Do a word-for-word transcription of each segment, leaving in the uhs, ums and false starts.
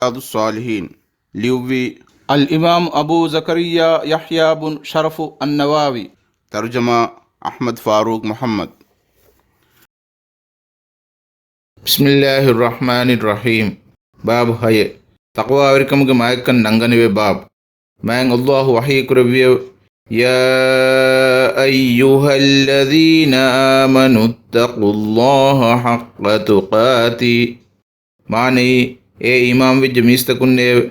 ރިޔާޟުއްޞާލިޙީން. ލިޔުއްވީ އަލްއިމާމު އަބޫ ޒަކަރިއްޔާ ޔަޙްޔާ ބުން ޝަރަފު އައްނަވަވީ. ތަރުޖަމާ އަޙްމަދު ފާރޫޤް މުޙައްމަދު. ބިސްމިއްލާހިއްރަޙްމާނިއްރަޙީމް. ބާބު ހައެއް. ތަޤްވާވެރިކަމުގެ މާތްކަން ނަންގަނެވޭ ބާބު. މާތް ﷲ ވަޙީ ކުރެއްވިއެވެ. يا أيها الذين آمنوا اتقوا الله حق تقاته. މާނައީ، އޭ އީމާންވެއްޖެ މީސްތަކުންނޭވެ!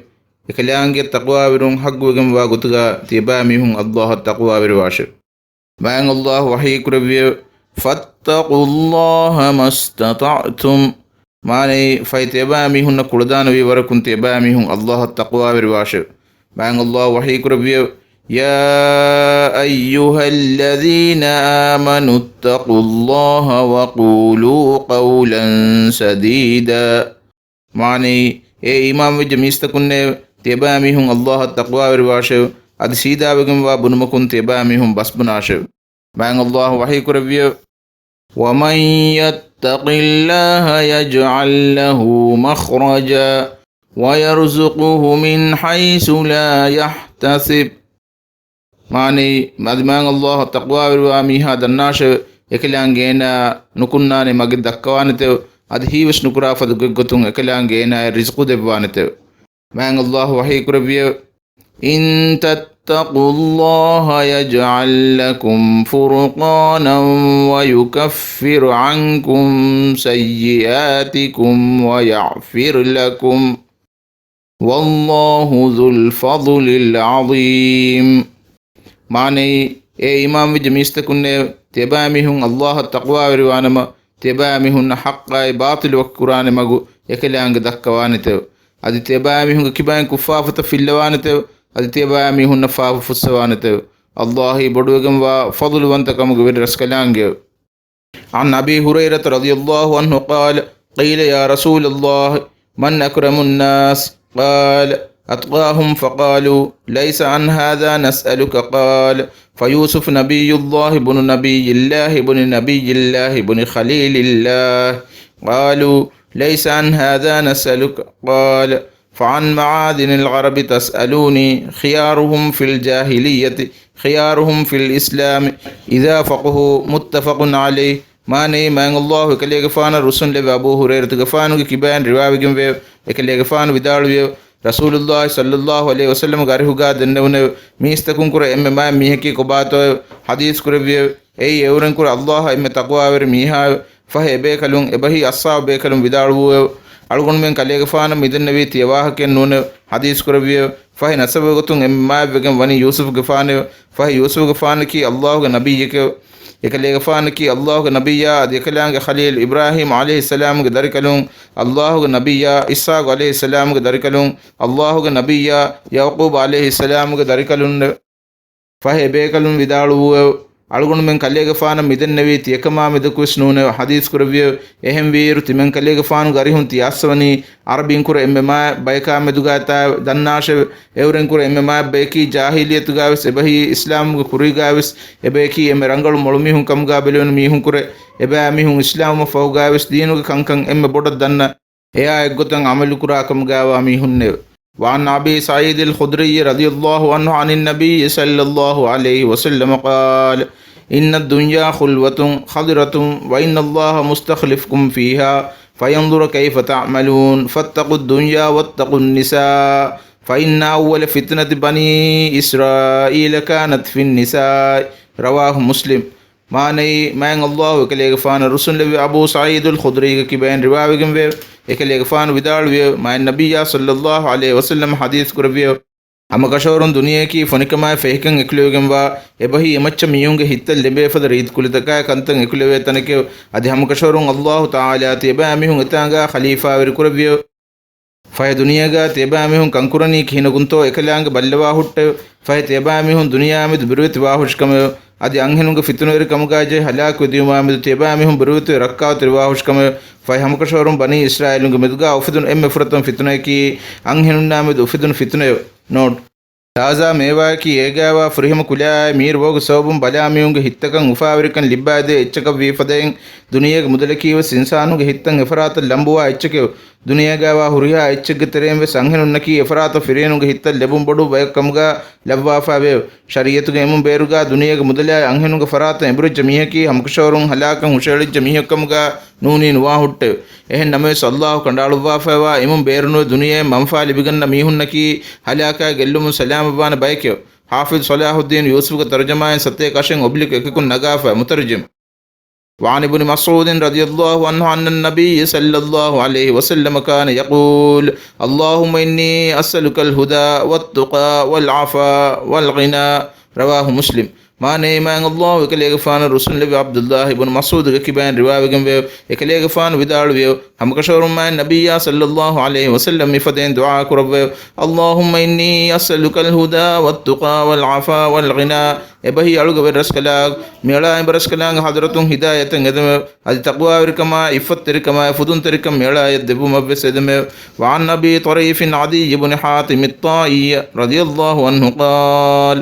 އެކަލާނގެ ތަޤްވާވެރިވުން ޙައްޤުވެގެންވާ ގޮތުގަ ތިޔަބައިމީހުން ﷲ އަށް ތަޤްވާވެރިވާށެވެ. މާތް ﷲ ވަޙީ ކުރެއްވިއެވެ. فاتقوا الله ما استطعتم. މާނައީ، ފަހެ ތިޔަބައިމީހުންނަށް ކުޅަދާނަވީ ވަރަކުން ތިޔަބައިމީހުން ﷲ އަށް ތަޤްވާވެރިވާށެވެ. މާތް ﷲ ވަޙީ ކުރެއްވިއެވެ. يا أيها الذين آمنوا اتقوا الله وقولوا قولا سديدا. މާނައީ، އޭ އީމާންވެއްޖެ މީސްތަކުންނޭވެ! ތިޔަބައިމީހުން ﷲ އަށް ތަޤްވާވެރިވާށެވެ. އަދި ސީދާވެގެންވާ ބުނުމަކުން ތިޔަބައިމީހުން ބަސްބުނާށެވެ. މާތް ﷲ ވަޙީ ކުރެއްވިއެވެ. ومن يتق الله يجعل له مخرجا ويرزقه من حيث لا يحتسب. މާނައީ، އަދި މާތް ﷲ އަށް ތަޤްވާވެރިވާ މީހާ ދަންނާށެވެ! އެކަލާނގެ އޭނާ ނުކުންނާނެ މަގެއް ދައްކަވާނެތެވެ. އަދި ހީވެސް ނުކުރާ ފަދަ ގޮތްގޮތުން އެކަލާނގެ އޭނާޔަށް ރިޒްޤު ދެއްވާނެތެވެ. މާތް ﷲ ވަޙީ ކުރެއްވިއެވެ. إن تتقوا الله يجعل لكم فرقانا ويكفر عنكم سيئاتكم ويغفر لكم والله ذو الفضل العظيم. މާނައީ، އޭ އީމާންވެއްޖެ މީސްތަކުންނޭވެ! ތިޔަބައިމީހުން ﷲ އަށް ތަޤްވާވެރިވާނަމަ، ތިޔަބައިމީހުންނަށް ޙައްޤާއި ބާޠިލު ވަކިކުރާނެ މަގު އެކަލާނގެ ދައްކަވާނެތެވެ. އަދި ތިޔަބައިމީހުންގެ ކިބައިން ކުށްފާފަތައް ފިއްލަވާނެތެވެ. އަދި ތިޔަބައިމީހުންނަށް ފާފަ ފުއްސަވާނެތެވެ. ﷲ އީ ބޮޑުވެގެންވާ ފަޟުލުވަންތަކަމުގެ ވެރިރަސްކަލާނގެއެވެ. عن أبي هريرة رضي الله عنه قال: قيل: يا رسول الله، من أكرم الناس؟ قال: أتقاهم. فقالوا: ليس عن هذا نسألك. قال: فيوسف نبي الله بن نبي الله بن نبي الله بن خليل الله. قالوا: ليس عن هذا نسألك. قال: فعن معادن العرب تسألوني، خيارهم في الجاهلية خيارهم في الإسلام إذا فقهوا. متفق عليه. މާނައީ، މާތް ﷲ އެކަލޭގެފާނަށް ރުއްސުންލެއްވި އަބޫ ހުރައިރަތުގެފާނުގެ ކިބައިން ރިވާވެގެންވެއެވެ. އެކަލޭގެފާނު ވިދާޅުވިއެވެ. ރަސޫލުﷲ ޞައްލަﷲ ޢަލައިހި ވަސައްލަމަގެ އަރިހުގާ ދެންނެވުނެވެ. މީސްތަކުންކުރެ އެންމެ މާތް މީހަކީ ކޮބާތޯއެވެ؟ ޙަދީޘް ކުރެއްވިއެވެ. އެއީ އެއުރެންކުރެ ﷲ އަށް އެންމެ ތަޤްވާވެރި މީހާއެވެ. ފަހެ އެބޭކަލުން، އެބަހީ އަޞްޙާބު ބޭކަލުން ވިދާޅުވޫއެވެ. އަޅުގަނޑުމެން ކަލޭގެފާނަށް މިދެންނެވީ ތިޔަ ވާހަކައެއް ނޫނެވެ. ޙަދީޘް ކުރެއްވިއެވެ. ފަހެ ނަސަބުގެ ގޮތުން އެންމެ މާތްވެގެން ވަނީ ޔޫސުފުގެފާނެވެ. ފަހެ ޔޫސުފުގެފާނަކީ ﷲގެ ނަބިއްޔެކެވެ. އެކަލޭގެފާނަކީ ﷲގެ ނަބިއްޔާ އަދި އެކަލާނގެ ޚަލީލު އިބްރާހީމް ޢަލައިހިއްސަލާމުގެ ދަރިކަލުން، ﷲގެ ނަބިއްޔާ އިސްޙާޤު ޢަލައިހިއްސަލާމުގެ ދަރިކަލުން، ﷲގެ ނަބިއްޔާ ޔަޢުޤޫބު ޢަލައިހިއްސަލާމުގެ ދަރިކަލުންނެވެ. ފަހެ އެބޭކަލުން ވިދާޅުވޫއެވެ. އަޅުގަނޑުމެން ކަލޭގެފާނަށް މިދެންނެވީ ތިޔަކަމާމެދަކުވެސް ނޫނެވެ. ޙަދީޘް ކުރެއްވިއެވެ. އެހެންވީއިރު ތިމަން ކަލޭގެފާނުގެ އަރިހުން ތިޔަ އައްސަވަނީ ޢަރަބިންކުރެ އެންމެ މާތް ބަޔަކާމެދުގައިތާއެވެ. ދަންނާށެވެ. އެއުރެންކުރެ އެންމެ މާތް ބަޔަކީ ޖާހިލިއްޔަތުގައިވެސް އެބަހީ އިސްލާމުގެ ކުރީގައިވެސް އެބަޔަކީ އެންމެ ރަނގަޅު މޮޅުމީހުން ކަމުގަ ބެލެވުނު މީހުންކުރެ އެބައިމީހުން އިސްލާމުވުމަށް ފަހުގައިވެސް ދީނުގެ ކަންކަން އެންމެ ބޮޑަށް ދަންނަ އެއާ އެއްގޮތަށް ޢަމަލުކުރާ ކަމުގައިވާ މީހުންނެވެ. وعن أبي سعيد الخدري رضي الله عنه عن النبي صلى الله عليه وسلم قال: إن الدنيا خلوة خضرة وإن الله مستخلفكم فيها فينظر كيف تعملون فاتقوا الدنيا واتقوا النساء فإن أول فتنة بني إسرائيل كانت في النساء. رواه مسلم. މާނައީ، މާތް ﷲ އެކަލޭގެފާނަށް ރުއްސުންލެއްވި އަބޫ ސަޢީދުލް ޚުދްރީގެ ކިބައިން ރިވާވެގެންވެއެވެ. އެކަލޭގެފާނު ވިދާޅުވިއެވެ. މާތް ނަބިއްޔާ ޞައްލަﷲ ޢަލައިހި ވަސައްލަމަ ޙަދީޘް ކުރެއްވިއެވެ. ހަމަކަށަވަރުން ދުނިޔެއަކީ ފޮނިކަމާއި ފެހިކަން އެކުލެވިގެންވާ، އެބަހީ އެމައްޗަށް މީހުންގެ ހިތްތައް ލެނބޭ ފަދަ ރީތި ކުލަތަކާއި ކަންތައް އެކުލެވޭ ތަނެކެވެ. އަދި ހަމަކަށަވަރުން ﷲ ތަޢާލާ ތިޔަބައިމީހުން އެތާނގާ ޚަލީފާވެރި ކުރެއްވިއެވެ. ފަހެ ދުނިޔޭގާ ތިޔަބައިމީހުން ކަންކުރަނީ ކިހިނަކުންތޯ އެކަލާނގެ ބައްލަވާ ހުއްޓެވެ. ފަހެ ތިޔަބައިމީހުން ދުނިޔެއާމެދު ބިރުވެތި ވާހުށިކަމެވެ. އަދި އަންހެނުންގެ ފިތުނަވެރިކަމުގާ ޖެހި ހަލާކުވެދިޔުމާމެދު ތިޔަބައިމީހުން ބިރުވެތިވެ ރައްކާތެރިވާހުށިކަމެވެ. ފަހެ ހަމަކަށަވަރުން ބަނީ އިސްރާއީލުންގެ މެދުގާ އުފެދުނު އެންމެ ފުރަތަމަ ފިތުނަޔަކީ އަންހެނުންނާމެދު އުފެދުނު ފިތުނައެވެ. ނޯޓް. ތާޒާ މޭވާއަކީ އޭގާވާ ފުރިހަމަ ކުލައާއި މީރު ވަގު ސަބަބުން ބަލާ މީހުންގެ ހިތްތަކަށް އުފާވެރިކަން ލިއްބާދޭ އެއްޗަކަށް ވީ ފަދައިން، ދުނިޔޭގެ މުދަލަކީވެސް އިންސާނުންގެ ހިތްތައް އެފަރާތަށް ލަނބުވާ އެއްޗެކެވެ. ދުނިޔޭގާވާ ހުރިހާ އެއްޗެއްގެ ތެރެއިންވެސް އަންހެނުންނަކީ އެފަރާތަށް ފިރިހެނުންގެ ހިތްތައް ލެބުން ބޮޑު ބަޔަކު ކަމުގާ ލައްވާފައިވެއެވެ. ޝަރީއަތުގެ އިމުން ބޭރުގާ ދުނިޔޭގެ މުދަލާއި އަންހެނުންގެ ފަރާތަށް އެނބުރިއްޖެ މީހަކީ ހަމަކަށަވަރުން ހަލާކަށް ހުށައެޅިއްޖެ މީހެއް ކަމުގާ ނޫނީ ނުވާ ހުއްޓެވެ. އެހެން ނަމަވެސް، އައްލާހު ކަނޑައަޅުއްވާފައިވާ އިމުން ބޭރުނުވެ ދުނިޔެއިން މަންފާ ލިބިގަންނަ މީހުންނަކީ ހަލާކާ ގެއްލުމުން ސަލާމަތްވާނެ ބަޔެކެވެ. ޙާފިޡު ޞަލާޙުއްދީނު ޔޫސުފުގެ ތަރުޖަމާއިން ސަތޭކަ އަށެއް އޮބްލިކް އެކަކުން ނަގާފަ. މުތަރުޖިމް. وعن ابن مسعود رضي الله عنه أن النبي صلى الله عليه وسلم كان يقول: اللهم إني أسألك الهدى والتقى والعفا والغنى. رواه مسلم. މާނައީ، މާތް އައްލާހު އެކަލޭގެފާނަށް ރުއްސުންލެއްވި ޢަބްދުއްލާހި ބުނު މަސްޢޫދުގެ ކިބައިން ރިވާވެގެންވެއެވެ. އެކަލޭގެފާނު ވިދާޅުވިއެވެ. ހަމަކަށަވަރުން މާތް ނަބިއްޔާ ޞައްލައްލާހު ޢަލައިހި ވަސައްލަމް މިފަދައިން ދުޢާ ކުރައްވައެވެ. اللهم إني أسألك الهدى والتقى والعفا والغنى. އެބަހީ އަޅުގެ ވެރިރަސްކަލާ، މިއަޅާ އެބަރަސްކަލާނގެ ޙަޟްރަތުން ހިދާޔަތެއް އެދެމެވެ. އަދި ތަޤްވާވެރިކަމާއި، ޢިއްފަތްތެރިކަމާއި، ފުދުންތެރިކަން މިއަޅާއަށް ދެއްވުމަށްވެސް އެދެމެވެ. وعن أبي طريف عدي بن حاتم الطائي رضي الله عنه قال: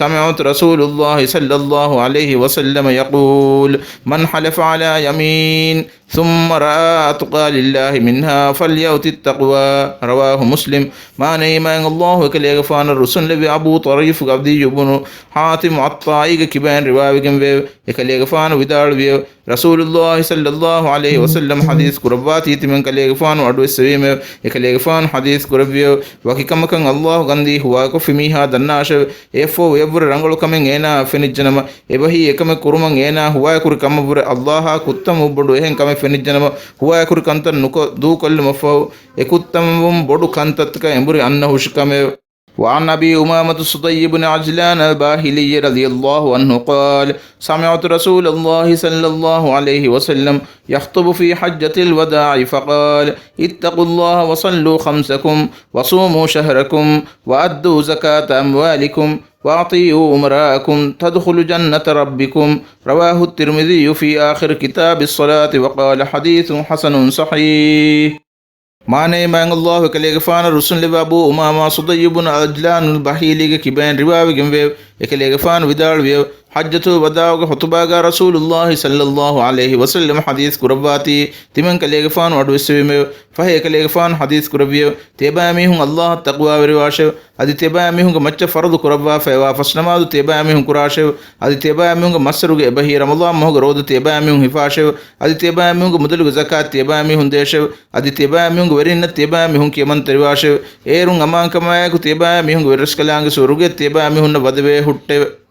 سمعت رسول الله صلى الله عليه وسلم يقول: من حلف على يمين ثم رأى أتقى لله منها فليؤت التقوى. رواه مسلم. މާނައީ، މާތް އައްލާހު އެކަލޭގެފާނަށް ރުއްސުންލެއްވި އަބޫ ޠަރީފުގެ ޢަދިއްޔު ބުނު ޙާތިމު އައްޠާއީގެ ކިބައިން ރިވާވެގެންވެއެވެ. އެކަލޭގެފާނު ވިދާޅުވިއެވެ. ރަސޫލުއްލާހި ޞައްލައްލާހު ޢަލައިހި ވަސައްލަމް ޙަދީޘް ކުރައްވާތީ، ތިމަން ކަލޭގެފާނު އަޑުއެއްސެވީމެވެ. އެކަލޭގެފާނު ޙަދީޘް ކުރެއްވިއެވެ. ވަކި ކަމަކަށް އައްލާހު ގަންދީ ހުވާކޮށްފި މީހާ ދަންނާށެވެ. އެއަށްފަހު އެއަށްވުރެ ރަނގަޅު ކަމެއް އޭނާއަށް ފެނިއްޖެނަމަ، އެބަހީ އެކަމެއް ކުރުމަށް އޭނާ ހުވާކުރި ކަމަށްވުރެ އައްލާހާ ކުއްތަންވުން ބޮޑު އެހެން ކަމެއް ފެނިއްޖެނަމަ، ހުވާކުރި ކަންތައް ނުކޮށް ދޫކޮށްލުމަށްފަހު، އެ ކުއްތަންވުން ބޮޑު ކަންތައްތަކަށް އެނބުރި އަންނަ ހުށިކަމެވެ. وعن أبي أمامة صدي بن عجلان الباهلي رضي الله عنه قال: سمعت رسول الله صلى الله عليه وسلم يخطب في حجة الوداع فقال: اتقوا الله وصلوا خمسكم وصوموا شهركم وأدوا زكاة أموالكم وأطيعوا أمراءكم تدخلوا جنة ربكم. رواه الترمذي في آخر كتاب الصلاة وقال: حديث حسن صحيح. މާނައީ، މާތް އައްލާހު އެކަލޭގެފާނަށް ރުއްސުންލެއްވި އަބޫ އުމާމާ ޞުދައްޔު ބުނު ޢަޖްލާނުލް ބަހީލީގެ ކިބައިން ރިވާވެގެންވެއެވެ. އެކަލޭގެފާނު ވިދާޅުވިއެވެ. ޙައްޖަތުލް ވަދާޢުގެ ޚުޠުބާގާ ރަސޫލުއްލާހި ޞައްލައްލާހު ޢަލައިހި ވަސައްލަމަ ޙަދީޘް ކުރައްވާތީ، ތިމަން ކަލޭގެފާނު އަޑުއެއްސެވީމެވެ. ފަހެ އެކަލޭގެފާނު ޙަދީޘް ކުރެއްވިއެވެ. ތިޔަބައިމީހުން އައްލާހަށް ތަޤްވާވެރިވާށެވެ. އަދި ތިޔަބައިމީހުންގެ މައްޗަށް ފަރުޟު ކުރައްވާފައިވާ ފަސްނަމާދު ތިޔަބައިމީހުން ކުރާށެވެ. އަދި ތިޔަބައިމީހުންގެ މައްސަރުގެ އެބަހީ ރަމަޟާން މަހުގެ ރޯދަ ތިޔަބައިމީހުން ހިފާށެވެ. އަދި ތިޔަބައިމީހުންގެ މުދަލުގެ ޒަކާތް ތިޔަބައިމީހުން ދޭށެވެ. އަދި ތިޔަބައިމީހުންގެ ވެރިންނަށް ތިޔަބައިމީހުން ކިޔަމަންތެރިވާށެވެ. އޭރުން އަމާންކަމާއެކު ތިޔަބައިމީހުންގެ ވެރިރަސްކަލާނގެ ސުވަރުގެ ތިޔަބައިމީހުންނަށް ވަދެވޭ ހުއްޓެވެ.